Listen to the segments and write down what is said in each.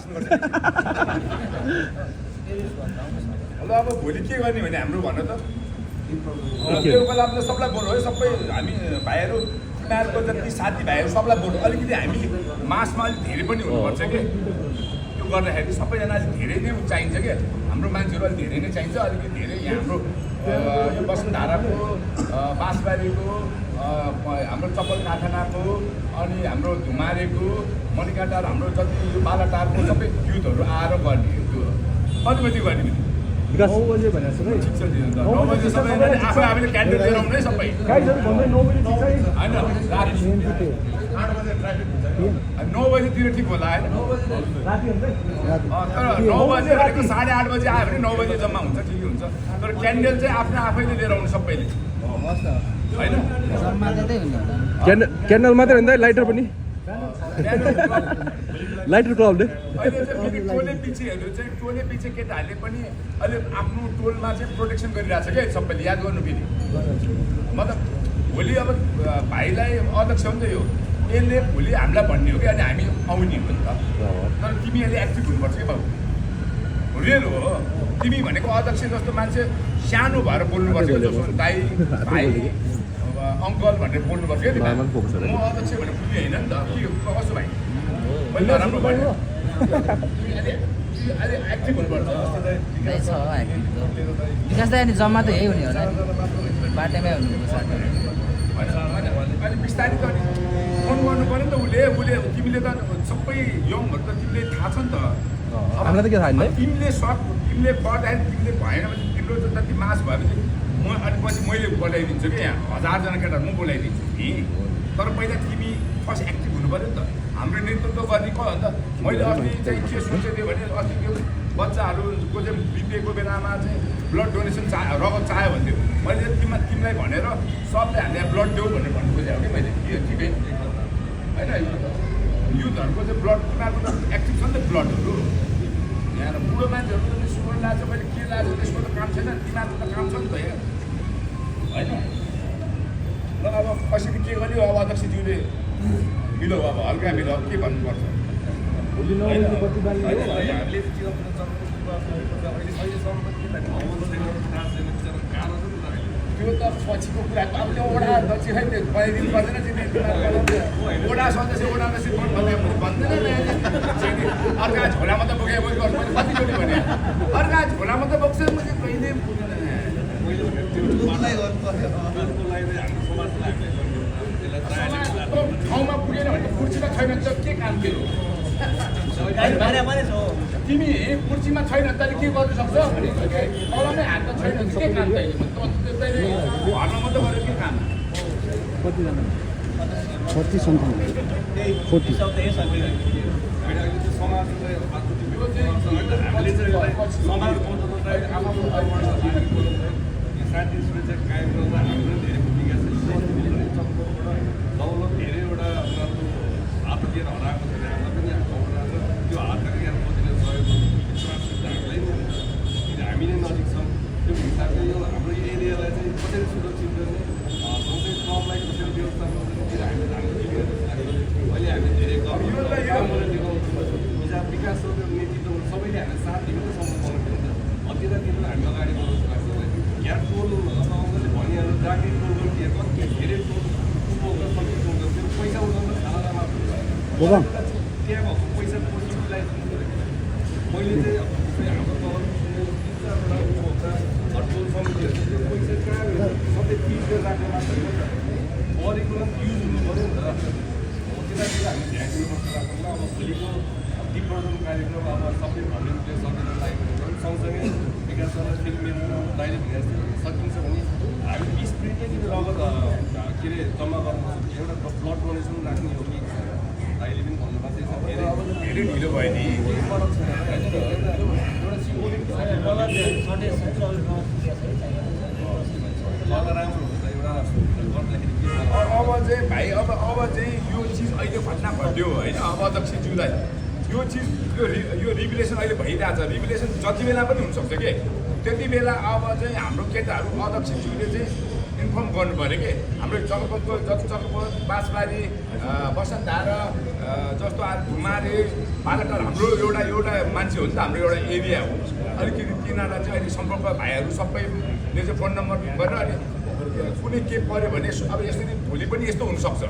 भाँच्नुपर्छ ल अब भोलि के गर्ने भने हाम्रो भन त त्यो बेला अब सबलाई बोल्नु है सबै हामी भाइहरू तिमीहरूको जति साथी भाइहरू सबलाई बोल्नु अलिकति हामी मासमा अलिक धेरै पनि हुनुपर्छ कि त्यो गर्दाखेरि सबैजना अलिक धेरै नै चाहिन्छ कि हाम्रो मान्छेहरू अलिक धेरै नै चाहिन्छ अलिकति धेरै यहाँ हाम्रो यो वसुन्धराको बाँसबारीको हाम्रो चप्पल कारखानाको अनि हाम्रो धुमारेको मणिकाटार हाम्रो जति यो बालाटारको सबै युथहरू आएर गर्ने त्यो कति बजी गर्ने 9 बजे भनेको छ भाइ ठिक छ 9 बजे सबै आफै आफैले क्यान्डिडेट लिएर आउनु है सबै गाइजहरु भन्दै 9 बजे ठिक छ हैन राति 8 बजे ट्राफिक हुन्छ 9 बजेतिर ठिक होला हैन 9 बजे राति हुन्छ तर 9 बजे भनेको 8:30 बजे आयो भने 9 बजे जम्मा हुन्छ ठिकै हुन्छ तर क्यान्डिडेट चाहिँ आफ्नो आफैले लिएर आउनु सबैले हैन क्यान्डल मात्रै होइन लाइटर पनि लाइटर क्लबले अहिले चाहिँ फेरि टोले पछि केटाहरूले पनि अहिले आफ्नो टोलमा चाहिँ प्रोटेक्सन गरिरहेछ क्या सबैले याद गर्नु फेरि मतलब भोलि अब भाइलाई अध्यक्ष हो नि त यो यसले भोलि हामीलाई भन्ने हो कि अनि हामी आउने हो नि त तर तिमी अहिले एक्टिभ हुनुपर्छ कि बाबु रियल हो तिमी भनेको अध्यक्ष जस्तो मान्छे सानो भएर बोल्नुपर्छ कि जस्तो दाइ भाइ अङ्कल भनेर बोल्नुपर्छ क्या म अध्यक्ष भनेर पुग्ने होइन नि त के कसो भाइ मैले राम्रो भन्यो अहिले एक्टिभ हुनुपर्छ विकास दाइ अनि जम्मा त यही हुने होला नि बाटोमै हुनुहुन्छ साथीहरू अहिले बिस्तारै त फोन गर्नु पऱ्यो नि त उसले तिमीले त सबै यङहरू त तिमीले थाहा छ नि त हामीलाई त के थाहा नि तिमीले तिमीले पढ्दाखेरि तिमीले भएन भने तिम्रो जति मास भएपछि म अनि पछि मैले बोलाइदिन्छु कि यहाँ 1000जना केटाहरू म बोलाइदिन्छु नि तर पहिला तिमी फर्स्ट एक्टिभ हुनु पऱ्यो नि त हाम्रो नेतृत्व गर्ने को अन्त मैले अस्ति चाहिँ के सोचेको भने अस्ति त्यो बच्चाहरूको चाहिँ बितेको बेलामा चाहिँ ब्लड डोनेसन रगत चाह्यो भन्थ्यो मैले तिमीलाई भनेर सबले हामीले ब्लड देऊ भनेर भन्नु खोजेको कि मैले ठिकै होइन युथहरूको चाहिँ ब्लड तिमीहरूको त एक्टिभ छ नि त ब्लडहरू यहाँ बुढो मान्छेहरू त सुगर लाग्छ मैले के लाग्छ त्यसको त काम छैन तिमीहरूको त काम छ नि त यहाँ होइन ल अब कसरी के गर्यो अब अध्यक्षज्यूले मिलो अब हल्का मिलो अब के भन्नुपर्छ त्यो त पछिको कुरा अब त्यो ओडा दक्षिण खै बनाइदिनु पर्दैन ओडा सदस्य भन्दैन अर्का झोलामा त बोके गर्छु मैले कतिचोटि भने अर्का झोलामा त बोक्छ मैले कहिले ठाउँमा पुगेन भने कुर्सीमा छैन त के काम के हो तिमी कुर्सीमा छैन तैँले के गर्नु सक्छ तलमै हात त छैन के काम तैँले घरमा मात्रै गरेर के काम 40 समथिङ 40 शान्ति सुरक्षा कायम गर्दा हाम्रो धेरै भूमिका छ दौलत धेरैवटा हात दिएर हराएको छ हामीलाई पनि त्यो हातको यहाँ मोदीले सहयोग हामीलाई हामी नै नजिक छौँ त्यो हिसाबले यो हाम्रो एरियालाई चाहिँ कसरी सुरक्षित गर्ने सँगै क्लबलाई कसरी व्यवस्थापन गर्ने हामीले हाम्रो अहिले हामी धेरै विकास नेतृत्व सबैले हामीलाई साथ दिनु सम्म पर्ने अतिलाई दिनु हामी अगाडि बढाउनु सक्छ यहाँ टोल अब अङ्कलले भनिहाल्नु जाने टोल पनि कति धेरै टोल उपभोक्ता सबै टोल त्यो पैसा उठाउनु खाना मात्र त्यहाँ भएको पैसा युटिलाइज मैले चाहिँ हाम्रो तल उपभोक्ता टोल समितिहरू त्यो पैसा कहाँ सबै फिज गरेर राख्नु मात्र बढेको युज हुनु पऱ्यो नि त त्यतातिर हामी ध्यान दिनुपर्छ राख्नु अब भोलिको डिप्रोजन कार्यक्रम अब सबै भन्ने सबैलाई लागेको सँगसँगै विकासलाई फिल्म दाइले विकास सकिन्छ भने हामी 20 प्रिन्टदेखि रगत के अरे जम्मा गर्नु एउटा ब्लड डोनेसन राख्ने हो कि दाइले पनि भन्नुभएको छ धेरै ढिलो भयो नि फरक छैन एउटा सिम्बोलिक राम्रो हुन्छ एउटा गर्दाखेरि अब चाहिँ भाइ अब चाहिँ यो चिज अहिले घटना घट्यो होइन अब अध्यक्षज्यूलाई यो चिज यो रिभुलेसन अहिले भइरहेछ रिभुलेसन जति बेला पनि हुनसक्छ कि त्यति बेला अब चाहिँ हाम्रो केटाहरू अध्यक्षज्यूले चाहिँ इन्फर्म गर्नु पऱ्यो कि हाम्रो चक्रपथको जति चक्रपथ बाँसबारी बसन्तधारा जस्तो धुमारे बालाटार हाम्रो एउटा मान्छे हो नि त हाम्रो एउटा एरिया हो अलिकति तिनीहरूलाई चाहिँ अहिले सम्पर्क भाइहरू सबैले चाहिँ फोन नम्बर गरेर अनि कुनै के पऱ्यो भने अब यसरी भोलि पनि यस्तो हुनसक्छ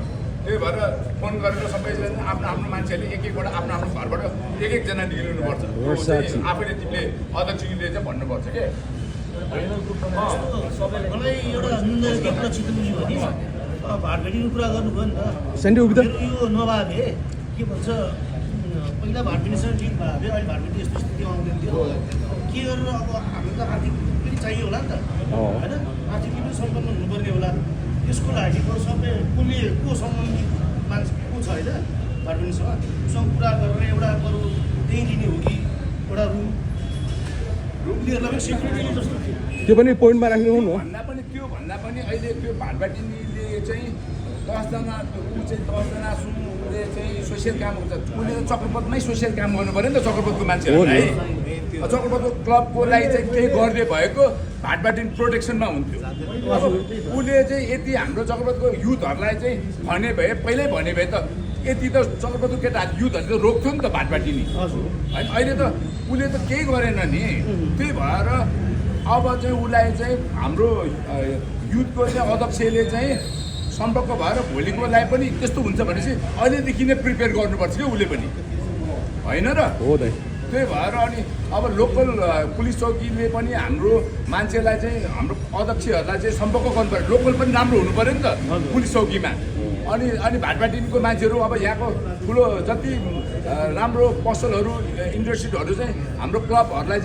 त्यही भएर फोन गरेर सबैजना आफ्नो आफ्नो मान्छेले एकवटा आफ्नो आफ्नो घरबाट एकजना निक्लिनुपर्छ आफैले तिमीले अध्यक्षले चाहिँ भन्नुपर्छ कि मलाई एउटा के कुरा चित्तुनी भने भाट भेटिनु कुरा गर्नुभयो नि त सेन्डी उभिदा यो नभए के भन्छ पहिला भाट भेटिसँग ठिक भए अहिले भाट भेटी यस्तो स्थिति आउँदैन थियो के गरेर अब हाम्रो त आर्थिक पनि चाहियो होला नि त होइन आर्थिक पनि सम्पन्न हुनुपर्ने होला यसको लागि सबै को सम्बन्धित मान्छे को छ होइन भाट भेटिसँग उसँग कुरा गरेर एउटा बरु त्यही लिने हो कि एउटा रुम लिएर सेक्युरिटीले जस्तो त्यो पनि पोइन्टमा राख्नु हो त्यो भन्दा पनि अहिले त्यो भाटभाटिनीले चाहिँ 10 जना ऊ चाहिँ 10 जना उसले चाहिँ सोसियल काम हुन्छ उसले त चक्रपथमै सोसियल काम गर्नु पऱ्यो नि त चक्रपथको मान्छेहरूलाई चक्रपथको क्लबकोलाई चाहिँ केही गर्दै भएको भाटभाटिनी प्रोटेक्सनमा हुन्थ्यो अब उसले चाहिँ यति हाम्रो चक्रपथको युथहरूलाई चाहिँ भने भए पहिल्यै भने भए त यति त चक्रपथको केटाहरू युथहरूले त रोक्थ्यो नि त भाटभाटिनी होइन अहिले त उसले त केही गरेन नि त्यही भएर अब चाहिँ उसलाई चाहिँ हाम्रो युथको चाहिँ अध्यक्षले चाहिँ सम्पर्क भएर भोलिको लागि पनि त्यस्तो हुन्छ भनेपछि अहिलेदेखि नै प्रिपेयर गर्नुपर्छ क्या उसले पनि होइन र त्यही भएर अनि अब लोकल पुलिस चौकीले पनि हाम्रो मान्छेलाई चाहिँ हाम्रो अध्यक्षहरूलाई चाहिँ सम्पर्क गर्नु पऱ्यो लोकल पनि राम्रो हुनु पऱ्यो नि त पुलिस चौकीमा अनि भाटभाटिनीको मान्छेहरू अब यहाँको ठुलो जति राम्रो पसलहरू इन्डस्ट्रीहरू चाहिँ हाम्रो क्लबहरूलाई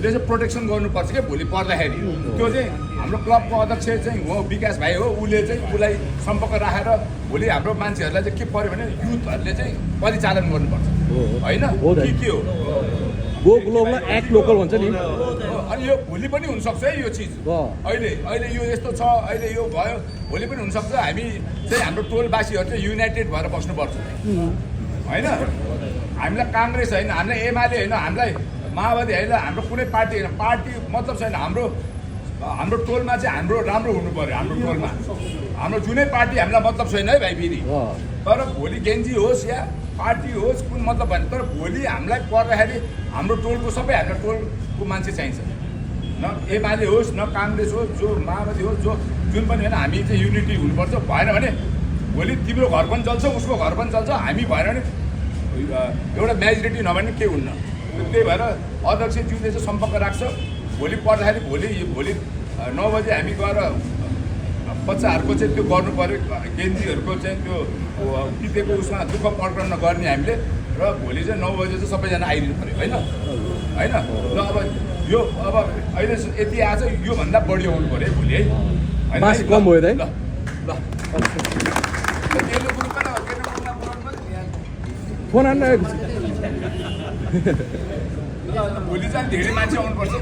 चाहिँ प्रोटेक्सन गर्नुपर्छ क्या भोलि पर्दाखेरि त्यो चाहिँ हाम्रो क्लबको अध्यक्ष चाहिँ हो विकास भाइ हो उसले चाहिँ उसलाई सम्पर्क राखेर भोलि हाम्रो मान्छेहरूलाई चाहिँ के पऱ्यो भने युथहरूले चाहिँ परिचालन गर्नुपर्छ होइन के हो गो ग्लोबल एक्ट लोकल भन्छ नि अनि यो भोलि पनि हुनसक्छ है यो चिज अहिले यो यस्तो छ अहिले यो भयो भोलि पनि हुनसक्छ हामी चाहिँ हाम्रो टोलवासीहरू चाहिँ युनाइटेड भएर बस्नुपर्छ होइन हामीलाई काङ्ग्रेस होइन हामीलाई एमाले होइन हामीलाई माओवादी होइन हाम्रो कुनै पार्टी होइन पार्टी मतलब छैन हाम्रो टोलमा चाहिँ हाम्रो राम्रो हुनु पऱ्यो हाम्रो टोलमा हाम्रो जुनै पार्टी हामीलाई मतलब छैन है भाइ फेरि तर भोलि गेन्जी होस् या पार्टी होस् कुन मतलब भने तर भोलि हामीलाई पर्दाखेरि हाम्रो टोलको सबै हाम्रो टोलको मान्छे चाहिन्छ न एमाले होस् न काङ्ग्रेस होस् जो माओवादी होस् जो जुन पनि होइन हामी चाहिँ युनिटी हुनुपर्छ भएन भने भोलि तिम्रो घर पनि चल्छ उसको घर पनि चल्छ हामी भएन भने एउटा मेजोरिटी नभए केही हुन्न त्यही भएर अध्यक्षज्यूले चाहिँ सम्पर्क राख्छ भोलि पर्दाखेरि भोलि 9 बजे हामी गएर बच्चाहरूको चाहिँ त्यो गर्नु पऱ्यो गेन्जीहरूको चाहिँ त्यो बितेको उसमा दुःख प्रकट नगर्ने हामीले र भोलि चाहिँ 9 बजे चाहिँ सबैजना आइदिनु पऱ्यो होइन र अब यो अब अहिले यति आज योभन्दा बढी आउनु पऱ्यो है भोलि है कम भयो ल फोन आउनु भोलि चाहिँ धेरै मान्छे आउनुपर्छ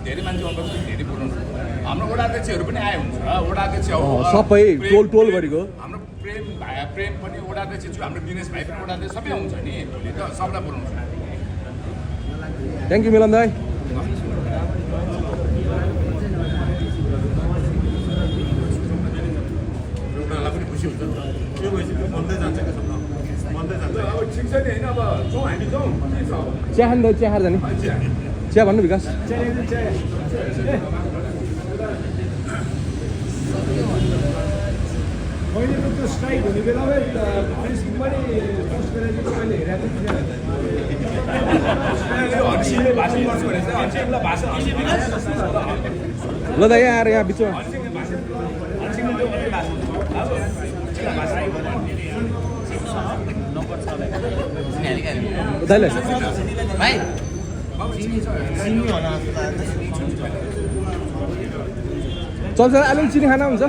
धेरै मान्छे आउनुपर्छ धेरै बोलाउनु हाम्रो वडाध्यक्षहरू पनि आए हुन्छ वडाध्यक्ष सबै टोल गरेको हाम्रो प्रेम पनि वडाध्यक्ष छु हाम्रो दिनेश भाइ पनि वडाध्यक्ष सबै आउँछ नि भोलि त सबलाई बोलाउँछ थ्याङ्क यू मिलन दाइ पनि खुसी हुन्छ अब ठिक छ नि होइन अब जाउँ हामी जाउँ चिया खानु त चिया खाएर जाने चिया भन्नु विकास पहिलेको त्यो स्ट्राइक हुने बेलामै फेसबुक पनि पोस्ट गरेर तपाईँले हेरेको ल त यहाँ आएर यहाँ बिचमा दाइले भाइ चल्छ आलु चिनी खाना हुन्छ